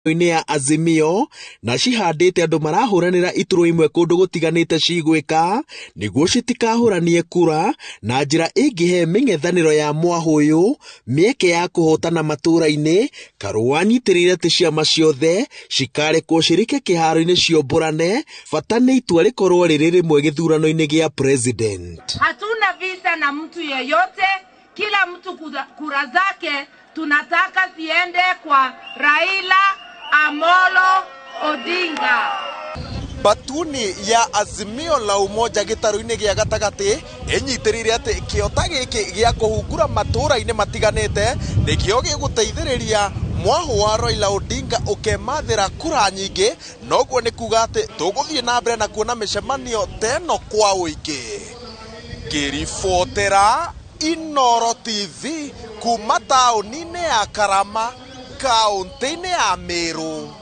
Inĩ ya Azimio na cihandĩte andũ marahũranĩra iturwa imwe kũndũ gũtiganĩte cigwĩka nĩguo citikahũranie kura na njĩra ĩngĩhe mĩng'ethanĩro ya mwahũyũ mĩeke ya kũhotana matũra-inĩ. Karũa anyitĩrĩire atĩ ciama ciothe cikarekwo cirike kĩharo-inĩ ciombũrane, bata nĩ itua rĩkorwo rĩrĩ rĩmwe gĩthurano-inĩ gĩa president. Hatuna vita na mtu yeyote, kila mtu kura zake tunataka ziende kwa Raila Amolo Odinga. Batuni ya Azimio la Umoja gĩtarũ-inĩ gĩa gatagatĩ ĩnyitĩrĩire atĩ kĩota gĩkĩ gĩa kũhungura matũra-inĩ matiganĩte nĩkĩo gĩgũteithĩrĩria mwahũ wa Raila Odinga ũkemathĩra kura nyingĩ, noguo nĩ kuga atĩ tũgũthiĩ na mbere na kuona mĩcemanio ta ĩno kwa ũingĩ. Ngĩribotera Inooro TV kuma taũni-inĩ ya Karama, kaũntĩ-inĩ ya Meru,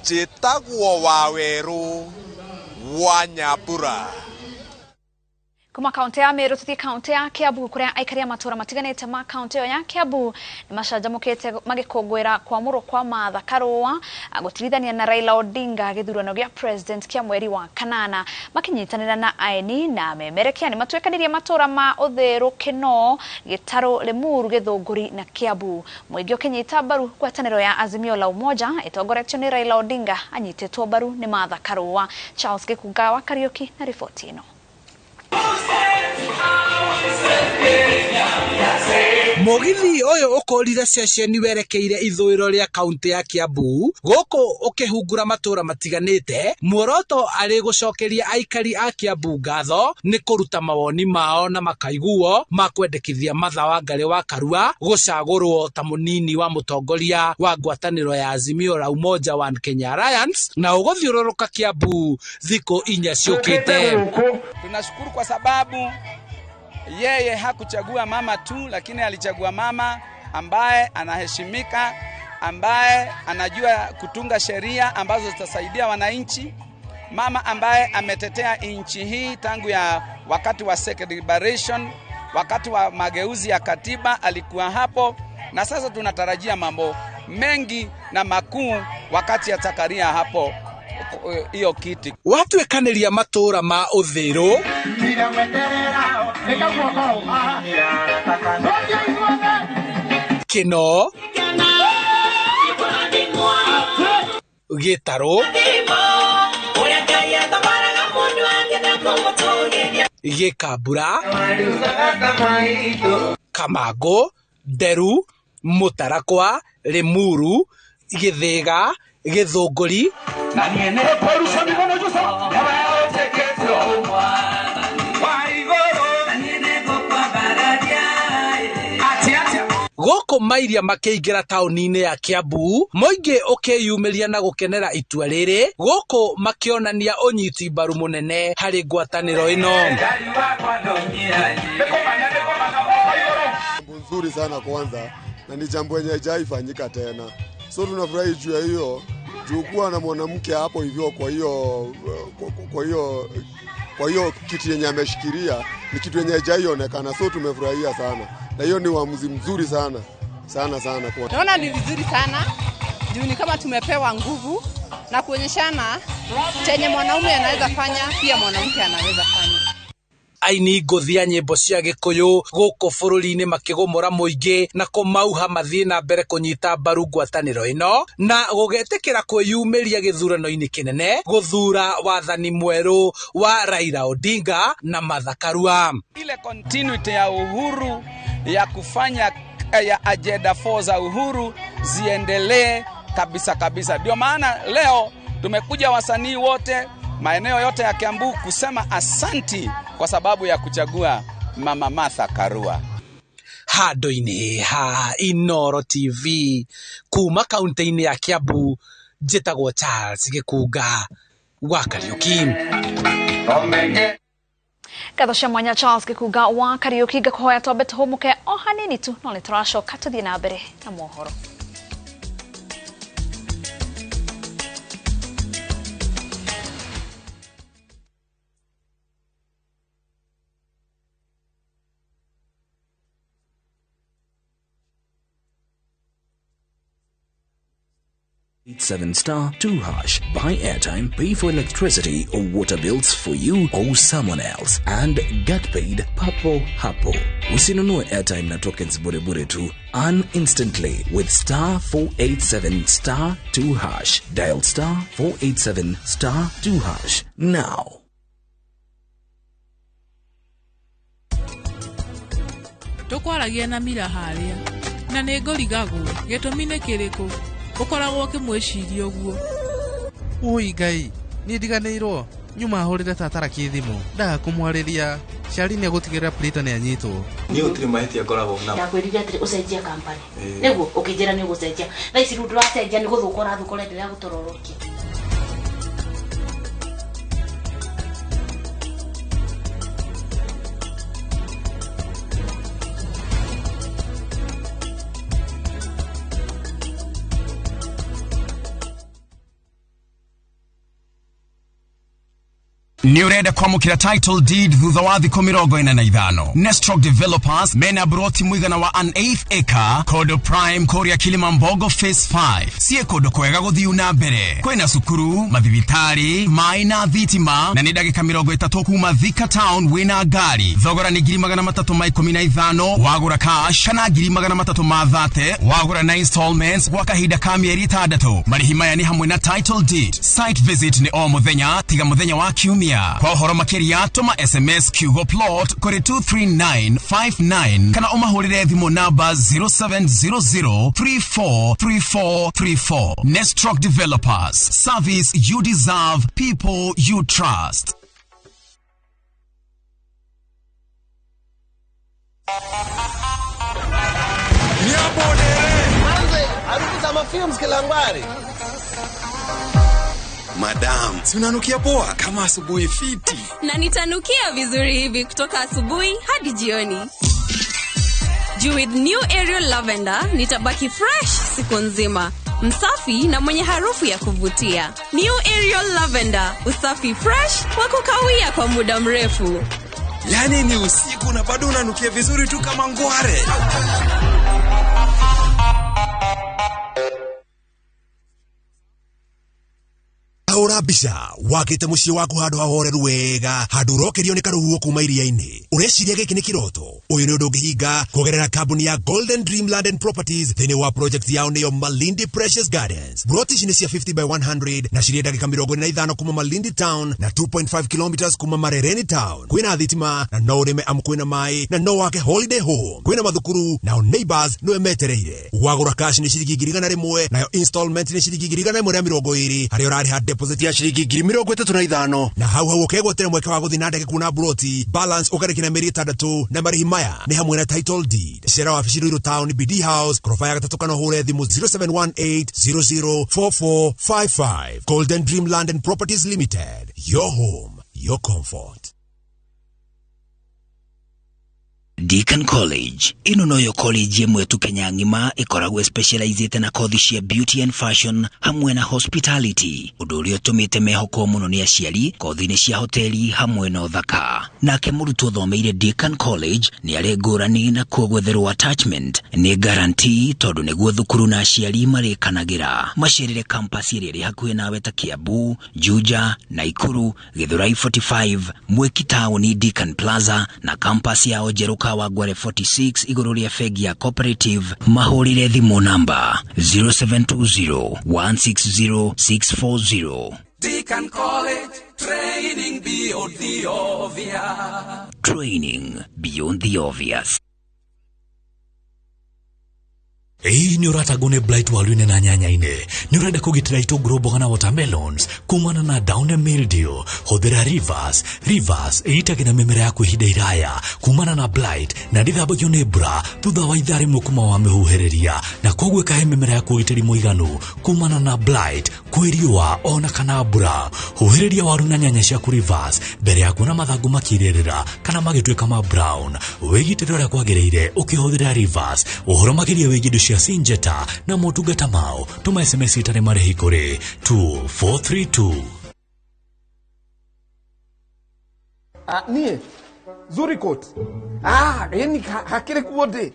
njĩtagwo Wawerũ wa Nyambura. Kuma kaunti ya Meru tuthie kaunti ya Kiambu kuria aikari a matura matiganite ma kaunti ya Kiambu ni macanjamukite magikungwira kwamurwo kwa Martha Karua gutirithania na Raila Odinga githurano gia president kia mweri wa kanana makinyitanira na aeni na memerekia ni matuikanirie matura ma Uthiru, Kinoo, Gitaru, Limuru, Githunguri na Kiambu. Muingi ukinyita mbaru ngwataniro ya Azimio la Umoja itongoretio ni Raila Odinga anyititwo mbaru ni Martha Karua. Charles Gikunga wa Kariuki na riboti ino. Mugithi uyu ukurire ceceni werekeire ithuiro ria kaunti ya Kiambu guku ukihungura matura matiganite muoroto ari gucokeria aikari a Kiambu ngatho ni kuruta mawoni mao na makaiguo ma kwendekithia Martha Wangari wa Karua gucagurwo ta munini wa mutongoria wa ngwataniro ya Azimio la Umoja wa Kenya Alliance na uguthiururuka Kiambu thiku inya ciukite. Tunashukuru kwa sababu yeye hakuchagua mama tu, lakini alichagua mama ambaye anaheshimika, ambaye anajua kutunga sheria ambazo zitasaidia wananchi, mama ambaye ametetea nchi hii tangu ya wakati wa second liberation, wakati wa mageuzi ya katiba alikuwa hapo, na sasa tunatarajia mambo mengi na makuu wakati atakaria hapo iyo kiti. Watuikaniria matura ma Uthiru, Kinoo, Gitaru, Gikambura, Kamago, Nderu, Mutarakwa, Limuru, Githiga, Githunguri goko mairia makiingira tauni-inĩ ya Kiambu mũingĩ ũkĩyumĩria na gũkenera itua rĩrĩ gũkũ makĩonania ũnyiti mbaru mũnene harĩ ngwatanĩro ĩno. Jambo nzuri sana kwanza na ni jambo yenye haijaifanyika tena, so tunafurahi juu ya hiyo, juu kuwa na mwanamke hapo hivyo. Kwa hiyo kitu yenye ameshikilia ni kitu yenye haijaionekana, so tumefurahia sana na hiyo ni uamuzi mzuri sana sana sana. Kwa naona ni vizuri sana juu ni kama tumepewa nguvu na kuonyeshana chenye mwanaume anaweza fanya pia mwanamke anaweza fanya. Aini ngũthi ya nyĩmbo cia Gĩkũyũ gũkũ bũrũri-inĩ makĩgũmũra mũingĩ na kũmauha mathiĩ na mbere kũnyita mbaru ngwatanĩro ĩno na gũgetĩkĩra kwĩyumĩria gĩthurano-inĩ kĩnene gũthura wathani mwerũ wa Raila Odinga na Martha Karua. Ile continuity ya uhuru ya kufanya ya agenda 4 za uhuru ziendelee kabisa kabisa. Ndio maana leo tumekuja wasanii wote maeneo yote ya Kiambu kusema asanti kwa sababu ya kuchagua Mama Martha Karua. Handũ-inĩ ha Inooro TV kuma kaunti-inĩ ya Kiambu njĩtagwo Charles Gikunga wa Kariuki. Ngatho cia mwanya Charles Gikunga wa Kariuki, ngakũhoya twambe tũhũmũke o hanini tu no nĩ tũracoka tũthiĩ na mbere na mohoro. 7 star 2 hash. Buy airtime, pay for electricity or water bills for you or someone else, and get paid papo hapo. Usinunue airtime na tokens bure bure tu. Earn instantly with star 487 star 2 hash. Dial star 487 star 2 hash now. Tukwaragia na mira haria na nĩ ngũrigagwo gĩtũmi nĩ kĩrĩkũ ũkoragwo ũkĩmwĩciria ũguo. Ũi Ngai, niĩ ndiganĩirwo nyuma hũrĩre tata Raki thimũ ndaga kũmwarĩria. Cari nĩ egũtigĩrĩra Plita nĩ anyitwo. Niĩ gũtirĩ mahĩtia ngoragwo namo. Ndakwĩrire atĩrĩ ũcenjie kampani nĩguo ũkĩnjĩra nĩ ũgũcenjia. Thaa ici rĩu ndũracenjia, nĩ gũthũka ũrathũka, ũrenderea gũtororokia. Nĩ ũrenda kwamũkĩra title deed thutha wa thikũ 45. Nestrock Developers mena broti mũigana wa an eighth acre kondo prime kũrĩa Kilimambogo phase 5. Sie kũndũ kwega gũthiu na mbere, kwĩna cukuru, mathibitarĩ, maĩ na thitima, na nĩ ndagĩka 30 kuma Thika town wĩna ngari. Thogora nĩ 315,000 wagũra cash kana 330,000 wagũra na installments gwa kahinda ka mĩeri 6. Marĩhi maya nĩ hamwe na title deed. Site visit nĩ o mũthenya tiga mũthenya wa kiumia. Kwa ũhoro makĩria tũma SMS kiugo plot kũrĩ 23959 kana ũmahũrĩre thimũ namba 0700343434. Nestrock Developers, service you deserve, people you trust. Madam, si unanukia poa kama asubuhi fiti. Na nitanukia vizuri hivi kutoka asubuhi hadi jioni. Juu with new Ariel Lavender nitabaki fresh siku nzima, msafi na mwenye harufu ya kuvutia. New Ariel Lavender, usafi fresh wa kukawia kwa muda mrefu. Yani ni usiku na bado unanukia vizuri tu kama ngware. Hũra mbica wakĩte mũciĩ waku handũ hahoreru wega, handũ ũrokerio nĩ karũhuho kuma iria-inĩ. Ũreciria gĩkĩ nĩ kĩroto? Ũyũ nĩ ũndũ ũngĩhinga kũgerera kambuni ya Golden Dream Land and Properties thĩinĩ wa project yao nĩyo Malindi Precious Gardens. Broti ici nĩ cia 50 by 100 na cirĩ ndagĩka 45 kuma Malindi Town na 2.5 kilometers kuma Marereni Town. Kwĩna thitima na no ũrĩme amu kwĩna maĩ na no wake holiday home. Kwĩna mathukuru nao neighbors nĩwe metereire. Wagũra cash nĩ ciringi 100,000 nayo installment nĩ ciringi 120 harĩa ũrarĩha deposit ya ciringi 35,000 na hau hau ũkegwatĩra mweke wa gũthiĩ na ndege kuona broti balance ũkarĩki na mĩeri 6 na marĩhi maya nĩ hamwe na title deed. Cera wabici Ruiru Town, BD House, koroba ya gatatũ kana ũhũre thimũ 0718004455. Golden Dream Land and Properties Limited, your home, your comfort. Deacon College ino noyo college ĩmwe tu Kenya ng'ima ĩkoragwo specializĩte na kothi cia beauty and fashion hamwe na hospitality, ũndũ ũrĩa ũtũmĩte mehokwo mũno nĩ aciari kothi-inĩ cia hoteli hamwe na ũthaka. Nake mũrutwo ũthomeire Deacon College nĩ arĩ ngũrani na kuo gwetherwo attachment nĩ guarantee tondũ nĩguo thukuru na aciari marĩkanagĩra. Macerere campus ĩrĩa ĩrĩ hakuhĩ nawe ta Kiambu, Juja, Naikuru, Githurai 45, Mwiki Town, Deacon Plaza na campus yao njerũ Kawangware 46 igũrũ rĩa bengi ya Cooperative. Mahũrĩre thimũ namba 0720 160 640. Deacon College, training beyond the obvious. Training beyond the obvious. Ĩĩ nĩ ũratangwo nĩ blight waru-inĩ na nyanya-inĩ, nĩ ũrenda kũgitĩra itũngũrũ, mboga na watermelons kumana na downy mildew, hũthĩra Rivers. Rivers ĩgitagĩra mĩmera yaku ihinda iraya kumana na blight na ndĩthambagio nĩ mbura thutha wa ithaa rĩmwe kuma wamĩhuhĩrĩria, na koguo ĩkahe mĩmera yaku ũgitĩri mũiganu kumana na blight kwĩ riũa ona kana mbura. Huhĩrĩria waru na nyanya ciaku Rivers mbere ya kuona mathangũ makĩrĩrĩra kana magĩtuĩka ma brown. Wĩgitĩre ũrĩa kwagĩrĩire ũkĩhũthĩra Rivers. Ũhoro makĩria wĩgiĩ indo cia Syngenta na motungata mao, tũma SMS itarĩ marĩhi kũrĩ 2432. Niĩ Zurikot yani hakĩrĩ kuo ndĩ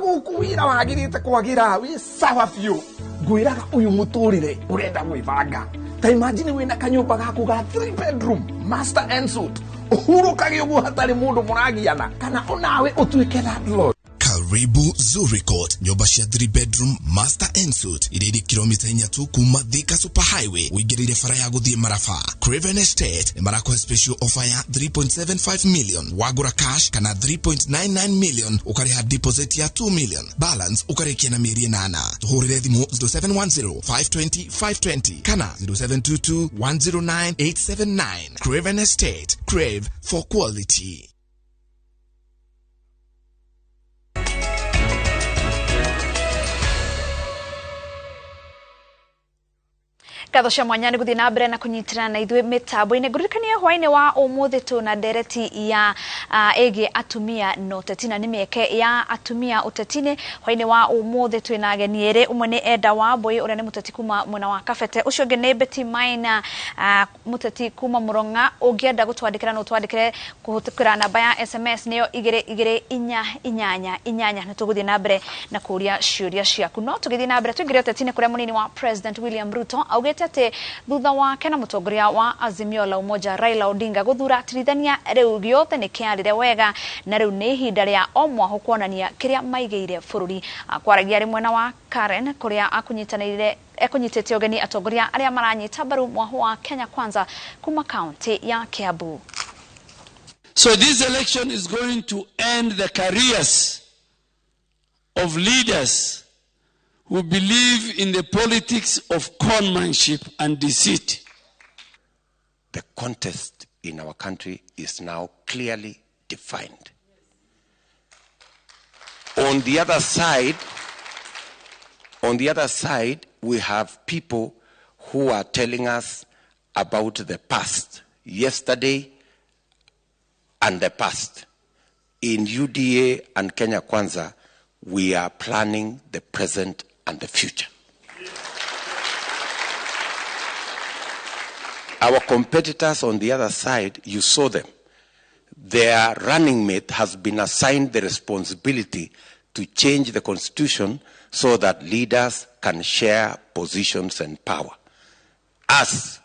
Gũkũ wĩra wagĩrĩte kwagira wĩ sawa biũ. Ngwĩraga ũyũ mũtũrĩre ũrenda gwĩbanga. Ta imagine wĩna kanyũmba gaku ga 3 bedroom master en suite. Ũhurũkage ũguo hatarĩ mũndũ mũragiana kana onawe ũtuĩke landlord. Karibu Zuri Court, nyumba cia 3 bedroom master en suite iria irĩ kilomita 3 tu kuma Thika Super Highway ũingĩrĩire bara ya gũthiĩ Maraba. Craven Estate nĩ marakũhe special offer ya 3.75 million wagũra cash kana 3.99 million ũkarĩha deposit ya 2 million balance ũkarĩkia na mĩeri 8. Tũhũrĩre thimũ 0710 520 520 kana 0722 109 879. Craven Estate, crave for quality. Ngatho cia mwanya nĩ gũthiĩ na mbere na kũnyitĩrana na ithuĩ mĩtambo-inĩ. Ngũririkanie hwaĩ-inĩ wa ũmũthĩ tũna ndereti ya ĩgiĩ atumia na ũteti na nĩ mĩeke ya atumia ũteti-inĩ. Hwaĩ-inĩ wa ũmũthĩ twĩna ageni erĩ, ũmwe nĩ Enda Wambui ũrĩa nĩ mũteti kuma mwena wa Kabete, ũcio ũngĩ nĩ Betty Maina mũteti kuma Murang'a. Ũngĩenda gũtwandĩkĩra no ũtwandĩkĩre kũhĩtũkĩra namba ya SMS nĩyo 22488. Nĩ tũgũthiĩ na mbere na kũũria ciũria ciaku. No tũgĩthiĩ na mbere tũingĩre ũteti-inĩ kũrĩa mũnini wa President William Ruto augĩte atĩ thutha wake na mũtongoria wa Azimio la Umoja Raila Odinga gũthura atirithania rĩu gĩothe nĩ kĩarire wega na rĩu nĩ ihinda rĩa o mwahũ kuonania kĩrĩa maigĩire bũrũri. Kwaragia arĩ mwena wa Karen kũrĩa akũnyitanĩire ekũnyitĩte ũgeni atongoria arĩa maranyita mbaru mwahũ wa Kenya Kwanza kuma kaunti ya Kiambu. So this election is going to end the careers of leaders who believe in the politics of conmanship and deceit. The contest in our country is now clearly defined. On the other side, we have people who are telling us about the past, yesterday and the past. In UDA and Kenya Kwanza, we are planning the present and the future. Our competitors on the other side, you saw them. Their running mate has been assigned the responsibility to change the constitution so that leaders can share positions and power. Us,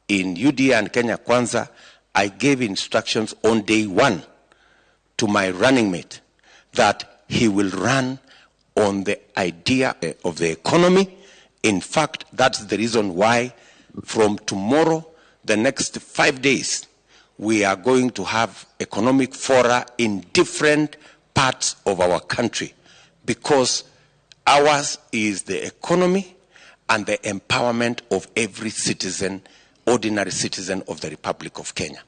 in UDA and Kenya Kwanza, I gave instructions on day one to my running mate that he will run on the idea of the economy. In fact, that's the reason why from tomorrow, the next 5 days, we are going to have economic fora in different parts of our country, because ours is the economy and the empowerment of every citizen, ordinary citizen of the Republic of Kenya.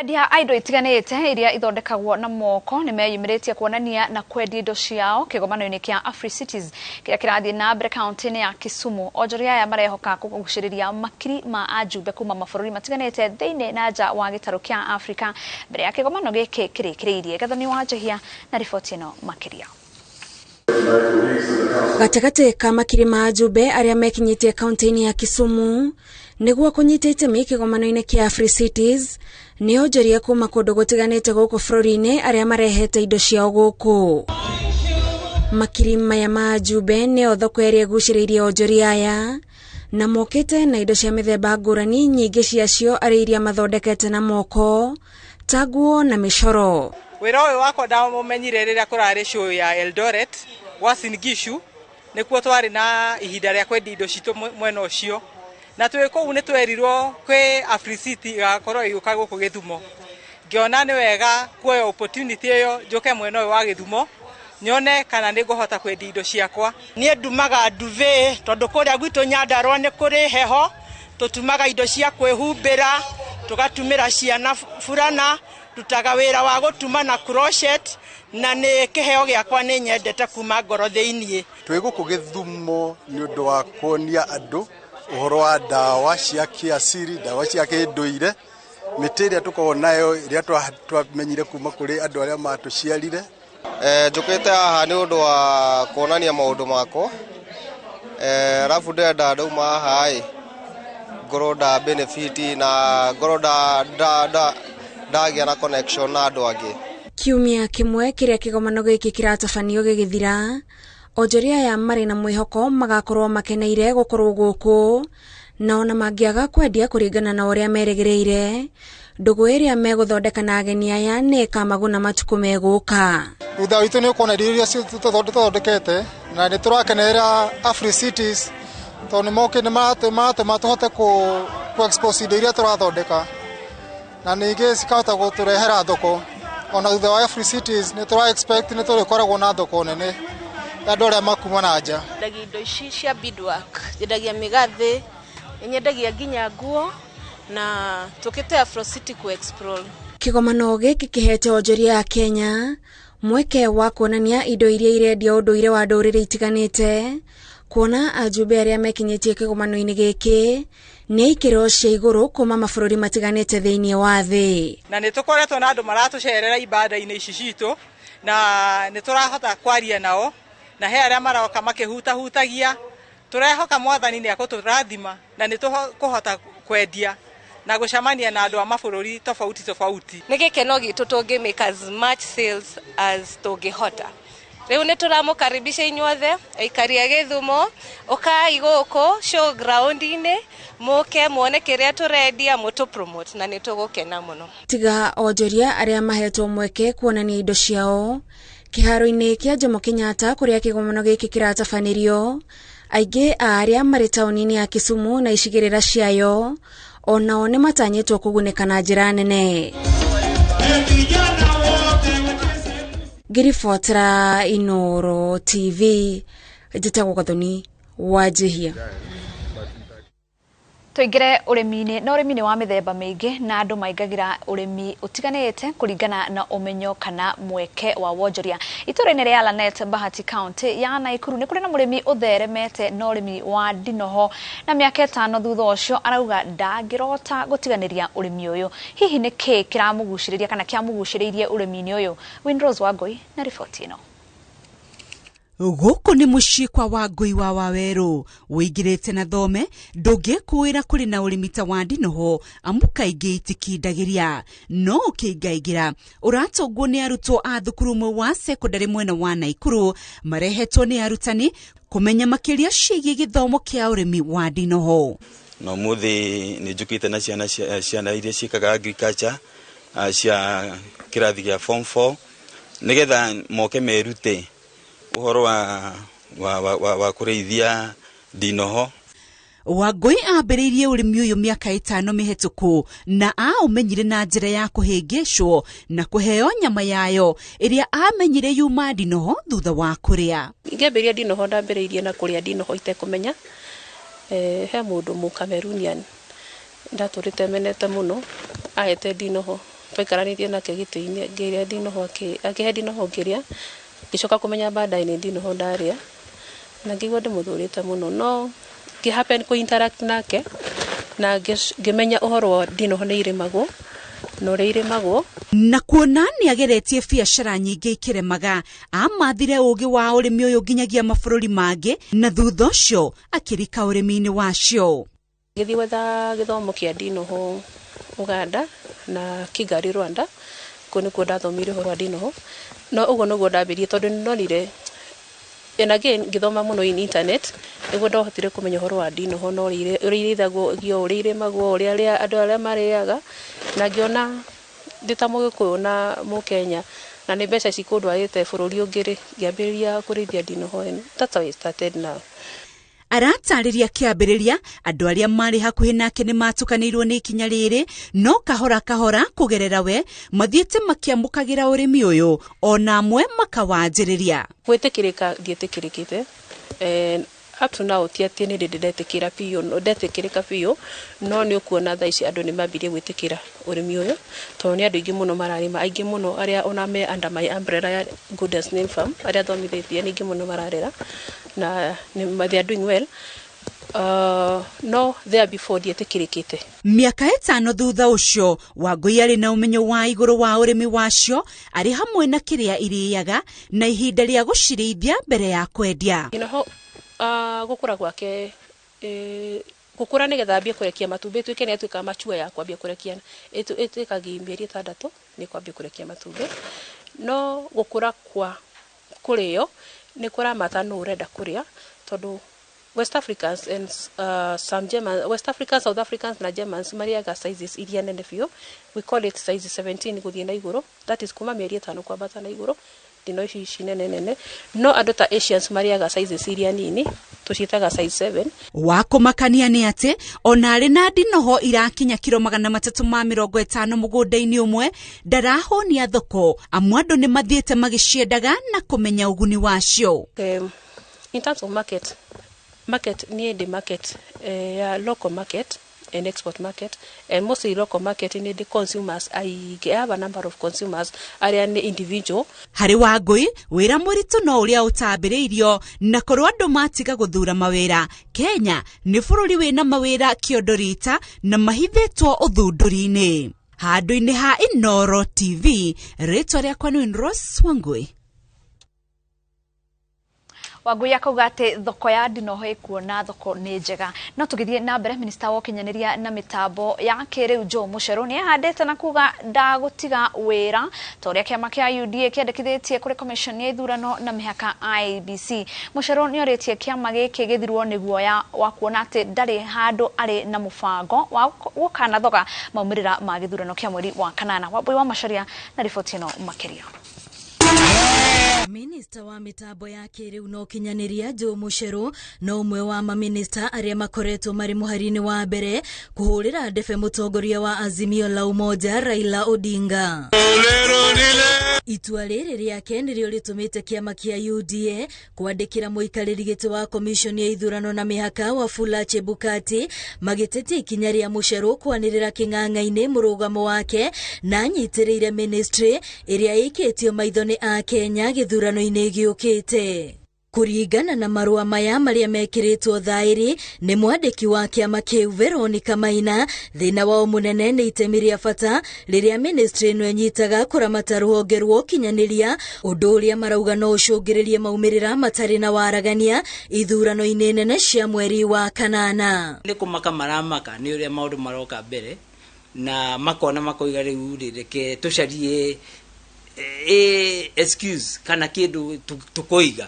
Endia a indo itiganĩte iria ithondekagwo na moko nĩ meyumĩrĩtie kuonania na kwendia indo ciao kĩgomano-inĩ kĩa Africities kĩrĩa kĩrathiĩ na mbere kaunti-inĩ ya Kisumu. Onjoria aya marehoka kũgucĩrĩria makiri ma ajumbe kuma mabũrũri matiganĩte thĩinĩ na nja wa gĩtarũ kĩa Afrika mbere ya kĩgomano gĩkĩ kĩrĩkĩrĩirie. Gathoni wa Njehia na riboti ĩno makĩria. Gatagatĩ ka makiri ma ajumbe arĩa mekinyĩtie kaunti-inĩ ya Kisumu nĩguo kũnyita itemi kĩgomano-inĩ kĩa Africities nĩ onjoria kuma kũndũ gũtiganĩte gũkũ bũrũri-inĩ arĩa marehete indo ciao gũkũ. Makiri maya ma ajumbe nĩo thoko ĩrĩa ĩgucĩrĩirie onjoria aya na mokĩte na indo cia mĩthemba ngũrani, nyingĩ ciacio arĩ iria mathondekete na moko ta nguo na mĩcoro. Wĩra ũyũ wakwa ndamũmenyire rĩrĩa kũrarĩ show ya Eldoret Uasin Gishu, nĩkuo twarĩ na ihinda rĩa kwendia indo citũ mwena ũcio, na twĩ kũu nĩ twerirwo kwĩ Africity ĩgakorwo ĩgĩũka gũkũ Gĩthumo. Ngĩona nĩ wega kuoya opportunity ĩyo njũke mwena ũyũ wa Gĩthumo nyone kana nĩ ngũhota kwendia indo ciakwa. Niĩ ndumaga nduve tondũ kũrĩa gwitũ Nyandarua nĩ kũrĩ heho, tũtumaga indo cia kwĩhumbĩra, tũgatumĩra ciana burana, ndutaga wĩra wa gũtuma na crochet, na nĩ kĩheo gĩakwa nĩ nyendete kuma ngoro thĩiniĩ. Twĩ gũkũ Gĩthumo nĩ ũndũ wa kuonia andũ ũhoro wa ndawa cia kĩasiri, ndawa cia kĩndũire, mĩtĩ ĩrĩa tũkoragwo nayo ĩrĩa twamenyire kuma kũrĩ andũ arĩa matũciarire. Njũkĩte haha nĩ ũndũ wa kuonania maũndũ makwa, arabu ndĩrenda ndauma haha ĩ ngorwo nda benefit na ngorwo Ndagĩa na connection na andũ angĩ. Kiumia kĩmwe kĩrĩa kĩgomano gĩkĩ kĩratabanio gĩgĩthira, onjoria aya marĩ na mwĩhoko magakorwo makeneire gũkorwo gũkũ, na ona mangĩaga kwendia kũringana na ũrĩa merĩgĩrĩire, ndũgũ ĩrĩa megũthondeka na ageni aya nĩ ĩkamaguna matukũ megũka. Thutha witũ nĩ ũkuona irio iria tũthondekete na nĩ tũrakenerera Africities tondũ nĩ maratũma tũhote kũ expose indo iria tũrathondeka na ningĩ cikahota gũtũrehera thoko. Ona thutha wa Africities nĩ tũra expect nĩ tũrĩkoragwo na thoko nene ya andũ arĩa makuma na nja. Nyendagia indo ici cia beadwork, nyendagia mĩgathĩ, nyendagia nginya nguo na tũkĩte Afrocity ku explore. Kĩgomano gĩkĩ kĩhete onjoria a Kenya mweke wa kuonania indo iria irendia ũndũire wa ndũrĩrĩ itiganĩte, kuona ajumbe arĩa mekinyĩtie kĩgomano-inĩ gĩkĩ nĩ ikĩro cia igũrũ kuma mabũrũri matiganĩte thĩinĩ wa thĩ. Na nĩ tũkoretwo na andũ maratũcerera ibanda-inĩ ici citũ na nĩ tũrahota kwaria nao, na he arĩa maroka makĩhutahutagia. Tũrehoka mwathani nĩ akũtũrathima na nĩ tũkũhota kwendia na gũcemania na andũ a mabũrũri tofauti tofauti. Nĩ gĩkeno gitũ tũngĩ make as much sales as tũngĩhota. Rĩu nĩ tũramũkaribisha inyuothe aikari a Gĩthumo, ũkai gũkũ show ground-inĩ mũke muone kĩrĩa tũrendia, mũtũ promote na nĩ tũgũkena mũno. Tiga onjoria arĩa mahetwo mweke kuonania indo ciao kĩharo-inĩ kĩa Jomo Kenyatta kũrĩa kĩgomano gĩkĩ kĩratabanĩrio, aingĩ a arĩa marĩ taũni-inĩ ya Kisumu na icigĩrĩra ciayo onao nĩ matanyĩtwo kũgunĩka na njĩra nene. Ngĩribotera Inooro TV, njĩtagwo Gathoni Wanjihia. Tũingĩre ũrĩmi-inĩ, na ũrĩmi nĩ wa mĩthemba mĩingĩ na andũ maingagĩra ũrĩmi ũtiganĩte kũringana na ũmenyo kana mweke wa wonjoria. Itũũra-inĩ rĩa Lanet, Bahati, County ya Naikuru nĩ kũrĩ na mũrĩmi ũtheremete na ũrĩmi wa ndinoho, na mĩaka 5 thutha ũcio arauga ndangĩrota gũtiganĩria ũrĩmi ũyũ. Hihi nĩ kĩĩ kĩramũgucĩrĩria kana kĩamũgucĩrĩirie ũrĩmi-inĩ ũyũ? Winrose Wangũi na riboti ĩno. Gũkũ nĩ mũciĩ kwa Wangũi wa Wawerũ wĩingĩrĩte na thome ndũngĩkũĩra kũrĩ na ũrĩmi ta wa ndinoho amu kaingĩ itikindagĩria, no ũkĩingaingĩra ũratũngwo nĩ arutwo a thukuru ũmwe wa sekondari mwena wa Naikuru marehetwo nĩ arutani kũmenya makĩria ciĩgiĩ gĩthomo kĩa ũrĩmi wa ndinoho. Na ũmũthĩ nĩ njũkĩte na ciana iria ciĩkaga agriculture cia kĩrathi gĩa form 4 nĩgetha moke merute ũhoro wa kũrĩithia ndinoho. Wangũi ambĩrĩirie ũrĩmi ũyũ mĩaka 5 mĩhetũku na aũmenyire na njĩra ya kũhĩngĩcwo na kũheo nyama yayo ĩrĩa amenyire yuma ndinoho thutha wa kũrĩa. Ngĩambĩrĩria ndinoho ndambĩrĩirie na kũrĩa ndinoho itekũmenya. He mũndũ mũkamerunian ndatũrĩte menete mũno ahete ndinoho, twaikaranĩtie nake gĩtĩ-inĩ ngĩrĩa ndinoho, akĩhe ndinoho ngĩrĩa, ngĩcoka kũmenya baadaye nĩ ndinoho ndarĩa na ngĩigua ndĩmũthũrĩte mũno, no ngĩ-happen kũ interact nake na ngĩmenya ũhoro wa ndinoho nĩ irĩmagwo na ũrĩa irĩmagwo. Na kuona nĩ ageretie biacara nyingĩ ikĩremaga, amathire ũgĩ wa ũrĩmi ũyũ nginyagia mabũrũri mangĩ na thutha ũcio akĩrika ũrĩmi-inĩ wacio. Ngĩthiĩ gwetha gĩthomo kĩa ndinoho Uganda na Kigali Rwanda, kũu nĩkuo ndathomire ũhoro wa ndinoho, no ũguo nĩguo ndambirie tondũ nĩndonire and again ngĩthoma mũno in internet nĩguo ndahotire kũmenya ũhoro wa ndinoho na ũrĩa irĩithagio, ũrĩa irĩmagwo, ũrĩa andũ arĩa marĩaga, na ngĩona ndĩ ta mũgĩkũyũ na mũkenya na nĩ mbeca cikũndwarĩte bũrũri ũngĩ rĩ, ngĩambĩrĩria kũrĩithia ndinoho ĩno. That's how it started now. Aratarĩria kĩambĩrĩria andũ arĩa marĩ hakuhĩ nake nĩ matukanĩirwo nĩ ikinya rĩrĩ, no kahora kahora kũgerera we mathiĩte makĩamũkagĩra ũrĩmi ũyũ ona amwe makawanjĩrĩria. Gwĩtĩkĩrĩka ndiĩtĩkĩrĩkĩte, up to now ti atĩ nĩ ndĩ ndetĩkĩra biũ, ndetĩkĩrĩka biũ, no nĩ ũkuona thaa ici andũ nĩ mambirie gwĩtĩkĩra ũrĩmi ũyũ tondũ nĩ andũ aingĩ mũno mararĩma, aingĩ mũno arĩa ona me under my umbrella ya Goodness Name Farm arĩa thomithĩtie nĩ aingĩ mũno mararera na they are doing well. No there before ndietĩkĩrĩkĩte. Mĩaka 5 thutha ũcio Wangũi arĩ na ũmenyo wa igũrũ wa ũrĩmi wacio arĩ hamwe na kĩrĩa irĩaga na ihinda rĩa gũcirĩithia mbere ya kwendia. Ndinoho gũkũra gwake Gũkũra nĩgetha ambie kũrekia matumbĩ ĩtuĩke nĩ atuĩka mature ya kwambia kũrekia, ĩtuĩkagia mĩeri 6 nĩ kwambia kũrekia matumbĩ. No gũkũra kwa kũrĩo nĩ kũramata nũ ũrenda kũrĩa, tondũ West Africans and some Germans, West Africans, South Africans na Germans marĩaga sizes iria nene biũ. We call it size 17 gũthiĩ na igũrũ, that is kuma mĩeri 5 kwambata na igũrũ, ndino ici nene nene. No andũ ta Asians marĩaga sizes iria nini, tũciĩtaga size 7. Wa kũmakania nĩ atĩ ona arĩ na ndinoho irakinya kiro 350 mũgũnda-inĩ ũmwe, ndarahũnia thoko amu andũ nĩ mathiĩte magĩciendaga na kũmenya ũguni wacio. In terms of market niĩ ndĩ market ya local market and export market, and mostly local market nĩ ndĩ consumers aingĩ. I have a number of consumers arĩa nĩ individual. Harĩ Wangũi wĩra mũritũ no ũrĩa ũtambĩrĩirio na korwo andũ matiga gũthura mawĩra. Kenya nĩ bũrũri wĩna mawĩra kĩondo rita na mahithĩtwo ũthundũri-inĩ. Handũ-inĩ ha Inooro TV, rĩtwa rĩakwa nĩ Rose Wangũi. Wangũi akauga atĩ thoko ya ndinoho ĩkuona thoko nĩ njega. No tũgĩthiĩ na mbere, minista wa ũkinyanĩria na mĩtambo ya kĩrĩu Joe Mucheru nĩ ehandĩte na kuga ndagũtiga wĩra ta ũrĩa kĩama kĩa UDA kĩandĩkithĩtie kũrĩ commission ya ithurano na mĩhaka IEBC. Mucheru nĩ orĩtie kĩama gĩkĩ gĩthirwo nĩ guoya wa kuona atĩ ndarĩ handũ arĩ na mũbango wa gũkanathoga maumĩrĩra ma gĩthurano kĩa mweri wa 8. Wambui wa Macharia na riboti ĩno makĩria. Minista wa mitambo ya kĩrĩu na ũkinyanĩria Joe Mucheru no ũmwe wa maminista arĩa makoretwo marĩ mũhari-inĩ wa mbere kũhũrĩra ndebe mũtongoria wa Azimio la Umoja Raila Odinga. Itua rĩrĩ rĩake nĩrĩo rĩtũmĩte kĩama kĩa UDA kwandĩkĩra mũikarĩri gĩtĩ wa komishoni ya ithurano na mĩhaka Wafula Chebukati magĩtetia ikinya rĩa Mucheru kwanĩrĩra kĩng'ang'a-inĩ mũrũgamo wake na anyitĩrĩire ministry ĩrĩa ĩikĩtio maitho nĩ Akenya gĩthurano-inĩ gĩũkĩte. Kũringana na marũa maya marĩa mekĩrĩtwo thaĩri nĩ mwandĩki wa kĩama kĩu Veronica Maina, thĩna wao mũnene nĩ itemi rĩa bata rĩrĩa ministry ĩno ĩnyitaga kũramata rũhonge rwa ũkinyanĩria, ũndũ ũrĩa marauga no ũcũngĩrĩrie maumĩrĩra matarĩ na waragania ithurano-inĩ nene cia mweri wa 8. Nĩ kũmaka maramaka nĩ ũrĩa maũndũ maroka mbere na makona makoiga rĩu rĩ reke tũcarie excuse kana kĩndũ tũkoiga.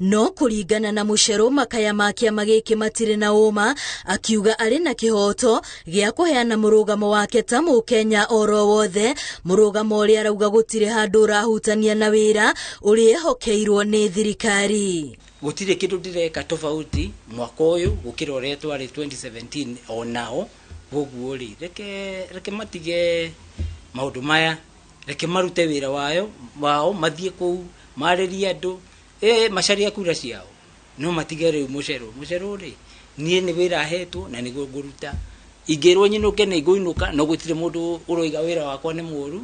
No kũringana na Mucheru makaya ma kĩama gĩkĩ matirĩ na ũma, akiuga arĩ na kĩhoto gĩa kũheana mũrũgamo wake ta mũkenya oro wothe, mũrũgamo ũrĩa arauga gũtirĩ handũ ũrahutania na wĩra ũrĩa ehokeirwo nĩ thirikari. Gũtirĩ kĩndũ ndĩreka tofauti mwaka ũyũ gũkĩra ũrĩa twarĩ 2017 onao, koguo rĩ reke matige maũndũ maya, reke marute wĩra wao mathiĩ kũu marĩrie andũ macaria kura ciao, no matige rĩu Mucheru rĩ niĩ nĩ wĩra ahetwo na nĩguo ngũruta, ingĩrwo nyinũke nĩ ngũinũka, no gũtirĩ mũndũ ũroiga wĩra wakwa nĩ mũũru,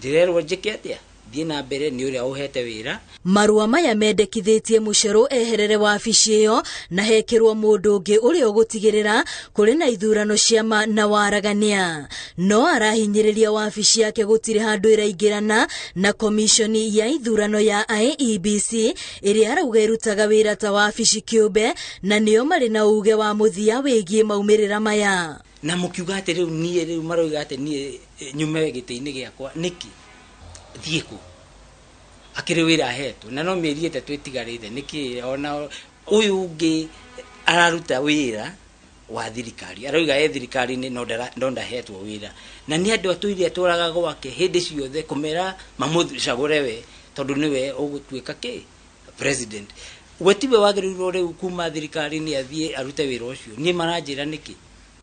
ndĩrerwo njĩke atĩa, thiĩ na mbere nĩ ũrĩa ũhete wĩra. Marũa maya mendekithĩtie Mucheru eherere wabici ĩyo na hekĩrwo mũndũ ũngĩ ũrĩa ũgũtigĩrĩra kũrĩ na ithurano cia ma na waragania. No arahinyĩrĩria wabici yake gũtirĩ handũ ĩraingĩrana na komishoni ya ithurano ya IEBC ĩrĩa arauga ĩrutaga wĩra ta wabici kĩũmbe na nĩo marĩ na uge wa mũthia wĩgiĩ maumĩrĩra maya. Na mũkiuga atĩ rĩu niĩ rĩu maroiga atĩ niĩ nyume gĩtĩ-inĩ gĩakwa nĩkĩ thiĩ kũ akĩrĩ wĩra ahetwo na no mĩeri 3 ĩtigarĩte nĩkĩ ona ũyũ ũngĩ araruta wĩra wa thirikari aroiga thirikari-inĩ no ndahetwo wĩra na nĩ andũ atũire atwaraga gwake hĩndĩ ciothe kũmera mamũcagũre we tondũ nĩwe ũgũtuĩka kĩ president. We tiwe wagĩrĩirwo rĩu kuma thirikari-inĩ athiĩ arute wĩra ũcio, niĩ maranjĩra nĩkĩ.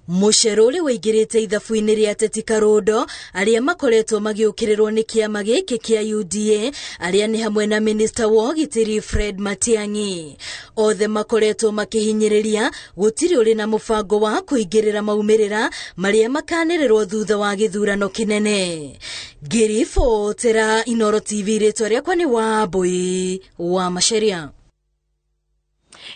Mucheru ũrĩa waingĩrĩte ithabu-inĩ rĩa Ateti Karũndo arĩa makoretwo magĩũkĩrĩrwo nĩ kĩama gĩkĩ kĩa UDA arĩa nĩ hamwe na minista wa ũgitĩri Fred Matiang'i, othe makoretwo makĩhinyĩrĩria gũtirĩ ũrĩ na mũbango wa kũingĩrĩra maumĩrĩra marĩa makanĩrĩrwo thutha wa gĩthurano kĩnene. Ngĩribotera Inooro TV, rĩtwa rĩakwa nĩ Wambui wa Macharia.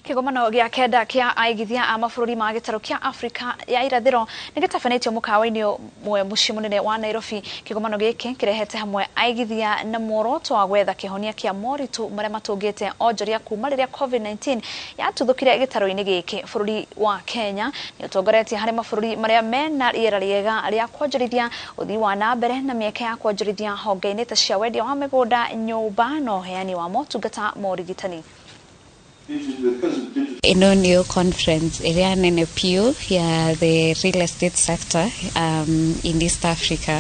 Kigomano gĩa kenda kĩa aigithia a mabũrũri ma gĩtarũ kĩa Afrika ya irathĩro nĩ gĩtabanĩtio mũkawa-inĩ ũmwe mũciĩ mũnene wa Nairobi. Kĩgomano gĩkĩ kĩrehete hamwe aigithia na muoroto wa gwetha kĩhonia kĩa moritũ marĩa matũngĩte onjoria kuma rĩrĩa COVID-19 yatuthũkire gĩtarũ-inĩ gĩkĩ. Bũrũri wa Kenya nĩ ũtongoretie harĩ mabũrũri marĩa mena rĩera rĩega rĩa kwonjorithia ũthii wa na mbere na mĩeke ya kwonjorithia honge-inĩ ta cia wendia wa mĩgũnda, nyũmba na ũheani wa motungata ma ũrigitani. Ĩno nĩyo conference ĩrĩa nene piũ ya the real estate sector in East Africa,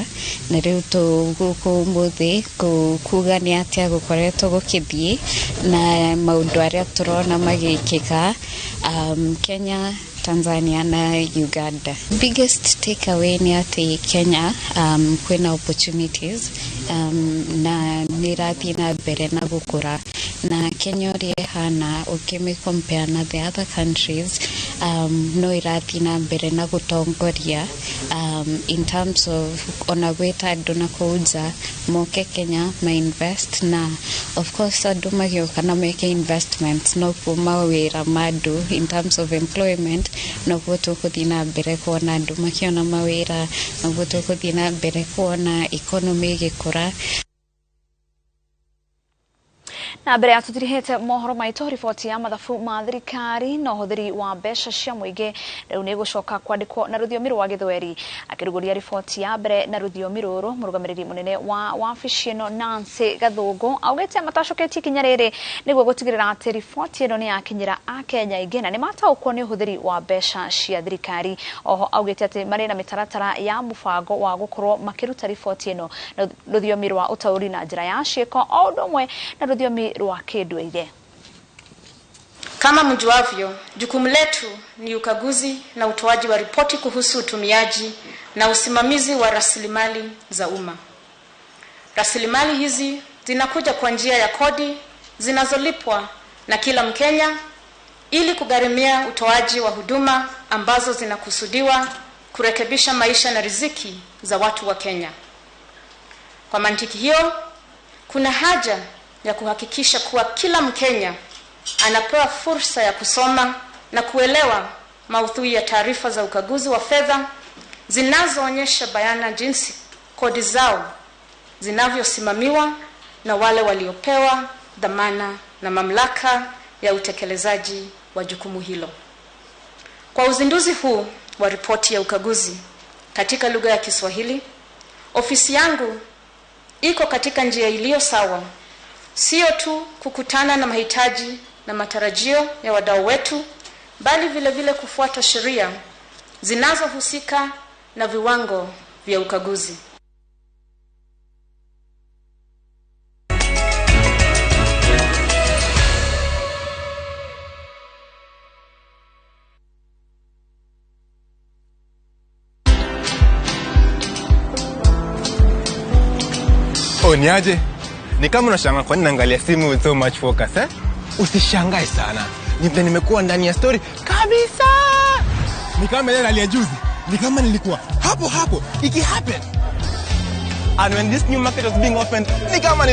na rĩu tũgũkũ ũmũthĩ kuga nĩ atĩa gũkoretwo gũkĩthiĩ na maũndũ arĩa tũrona magĩkĩka Kenya, Tanzania na Uganda. Biggest takeaway nĩ atĩ Kenya kwĩna opportunities na nĩ ĩrathiĩ na mbere na gũkũra, na Kenya ũrĩa ĩhana ũkĩmĩ compare na the other countries no ĩrathiĩ na mbere na gũtongoria in terms of ona gwĩta andũ na kũu nja moke Kenya ma invest, na of course andũ magĩũka na meke investments noguo mawĩra ma andũ in terms of employment, noguo tũgũthiĩ na mbere kuona andũ makĩona mawĩra, noguo tũgũthiĩ na mbere kuona economy ĩgĩkũra. Na mbere ya tutirihite mohoro maitũ, riboti ya mathabu ma thirikari na ũhũthĩri wa mbeca cia mũingĩ rĩu nĩ gũcoka kwandĩkwo na rũthiomi rwa Gĩthweri. Akĩrugũria riboti ya mbere na rũthiomi rũrũ, mũrũgamĩrĩri mũnene wa wabici ĩno Nancy Gathũngũ augĩte matacoketie ikinya rĩrĩ nĩguo gũtigĩrĩra atĩ riboti ĩno nĩ yakinyĩra Akenya aingĩ na nĩ mataũkwo nĩ ũhũthĩri wa mbeca cia thirikari. Oho augĩte atĩ marĩ na mĩtaratara ya mũbango wa gũkorwo makĩruta riboti ĩno na rũthiomi rwa ũtaũri na njĩra ya ciĩko o ũndũ ũmwe na rũthiomi rwa kĩndũire. Kama mjuavyo, jukumu letu ni ukaguzi na utoaji wa ripoti kuhusu utumiaji na usimamizi wa rasilimali za umma. Rasilimali hizi zinakuja kwa njia ya kodi zinazolipwa na kila Mkenya ili kugharimia utoaji wa huduma ambazo zinakusudiwa kurekebisha maisha na riziki za watu wa Kenya. Kwa mantiki hiyo, kuna haja ya kuhakikisha kuwa kila Mkenya anapewa fursa ya kusoma na kuelewa maudhui ya taarifa za ukaguzi wa fedha zinazoonyesha bayana jinsi kodi zao zinavyosimamiwa na wale waliopewa dhamana na mamlaka ya utekelezaji wa jukumu hilo. Kwa uzinduzi huu wa ripoti ya ukaguzi katika lugha ya Kiswahili, ofisi yangu iko katika njia iliyo sawa, sio tu kukutana na mahitaji na matarajio ya wadau wetu, bali vile vile kufuata sheria zinazohusika na viwango vya ukaguzi. Oh, niaje? Ni kama unashangaa kwa nini naangalia simu with so much focus, eh? Usishangae sana. Ni vile nimekuwa ndani ya story kabisa. Ni kama ile nalia juzi. Ni kama nilikuwa hapo hapo iki happen. And when this new market was being opened, ni kama nilikuwa